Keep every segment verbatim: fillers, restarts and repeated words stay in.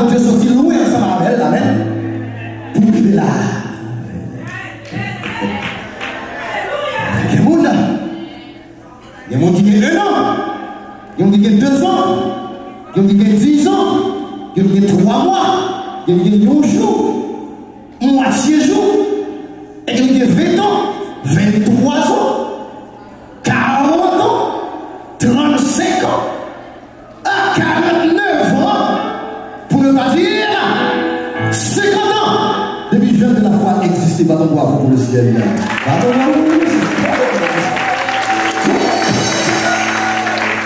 Bondye soti lwen ansanm avè l, amèn, pou rive la. Gen moun, gen moun ki gen en an, gen moun ki gen de zan, gen moun ki gen diz an, gen moun ki gen twa mwa, gen moun ki gen yon jou, mwatye jou, e gen moun ki gen ven an, venntwa zan, karant an, trannsenk an, a karannèf an, pou ne pa dire senkant an, depi Jeune de la Foi egziste, bat yon bravo pou le Seyè. Bat yon bravo pou le Seyè.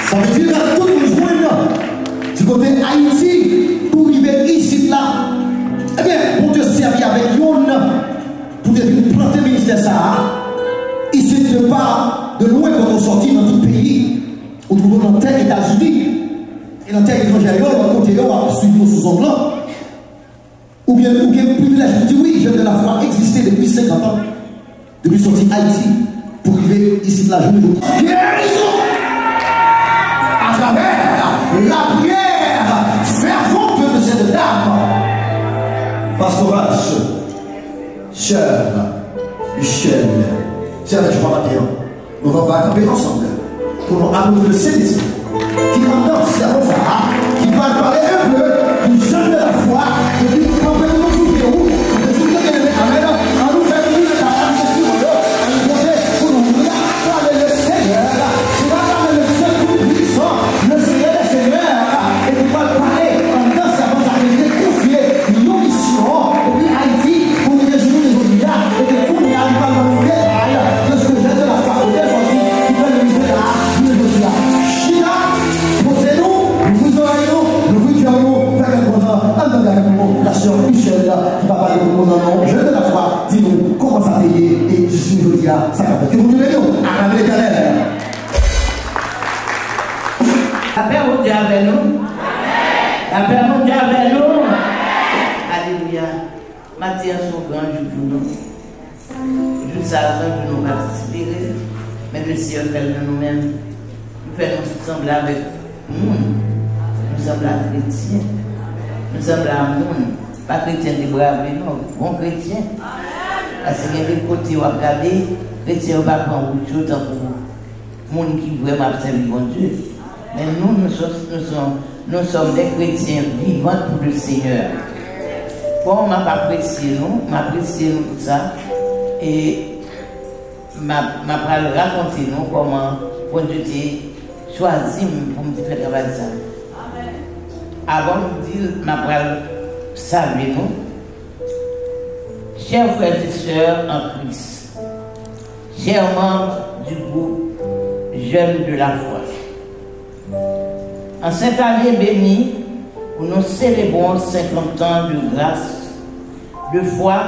Sa vle di, lè tout moun jwenn di kote Ayiti pou rive isit la, ebyen, Bondye sèvi avèk youn pou te vin plante ministè sa a. Isit, de pa, de lwen, kote w sòti nan tout peyi, ou twouve w nan tè Etazini, e nan tè etranjè yo, lòt kote yo, w ap swiv yo sou zòn lan. Oubyen ou gen privilèj pou di, wi, Jeune de la Foi egziste depi senkant an, depi sòti Ayiti pou rive isit la jounen jodi. Gerizon atravè lapriyè fèvant de cette dame. Pastoral, sè Michel, sè Michel, nou va kanpe ansanm. Pou nou aplodi le Sentespri ki anndan sèmon sa a, ki pral pale enpe de Jeune de la Foi, epi kanpe pou nou sou pye ou, de sou pye byeneme, amèn. Ann nou fè nou leve la, ann nou sou nou yo, ann nou poze pou nou rapale le Senyè, rapale le Dye Toupwisan, le Senyè dè senyè, epi pral pale anndan sèmon sa ke li te konfye yon misyon, epi Ayiti, pou rive jounen jodi a, epi kounye a, li pral ban nou detay de ce que Jeune de la Foi te sòti, ki fè nou rive la, jounen jodi a. Chita, poze nou, louvri zòrèy nou, louvri kè nou, fè kè nou kontan, ann tande avèk nou, Pastè Michel, ki va pale pou nou nan non Jeune de la Foi, di nou kòman sa te ye, e jis jounen jodi a, sa k ap fèt. Ke Bondye beni w, aklame Letènèl. Lapè Bondye avè nou. Lapè Bondye avè nou. Alelouya. Madi a se yon gran jou pou nou. Jou sa a se yon jou nou pa t espere, men Leseyè fè l nan nou menm. Li fè nou tout sanble avèk moun. Nou sanble ak kretyen. Nou sanble a moun. Pa kretyen deprave, non. Bon kretyen. Paske gen de kote w ap gade, kretyen yo pa pran wout yo tankou moun ki vrèman ap sèvi Bondye. Men nou, nous sommes, nous sommes, nous sommes des chrétiens vivants pour le Seigneur. Bon, m ap apresye nou, m apresye nou pou sa. E m ap, m ap pral rakonte nou kòman Bondye te chwazi m pou m te fè travay sa. Avan m di l, m ap pral salye nou. Chers frères et sœurs en Christ, chers membres du groupe Jeunes de la Foi, en cette année bénie où nous célébrons cinquante ans de grâce, de foi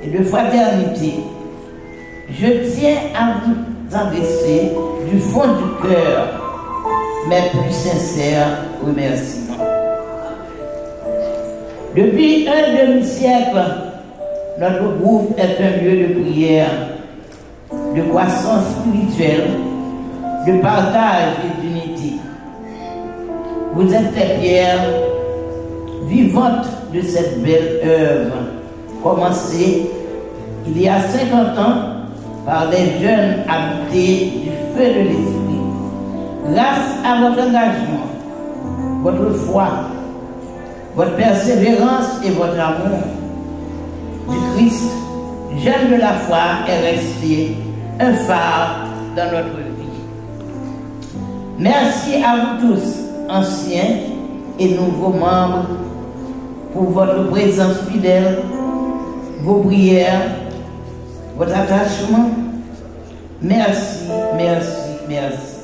et de fraternité, je tiens à vous adresser du fond du cœur mes plus sincères remerciements. Depuis un demi-siècle, notre groupe est un lieu de prière, de croissance spirituelle, de partage et d'unité. Vous êtes les pierres vivantes de cette belle œuvre, commencée il y a cinquante ans par des jeunes habités du feu de l'Esprit. Grâce à votre engagement, votre foi, votre persévérance et votre amour du Christ, Jeunes de la Foi est resté un phare dans notre vie. Merci à vous tous, anciens et nouveaux membres, pour votre présence fidèle, vos prières, votre attachement. Merci, merci, merci.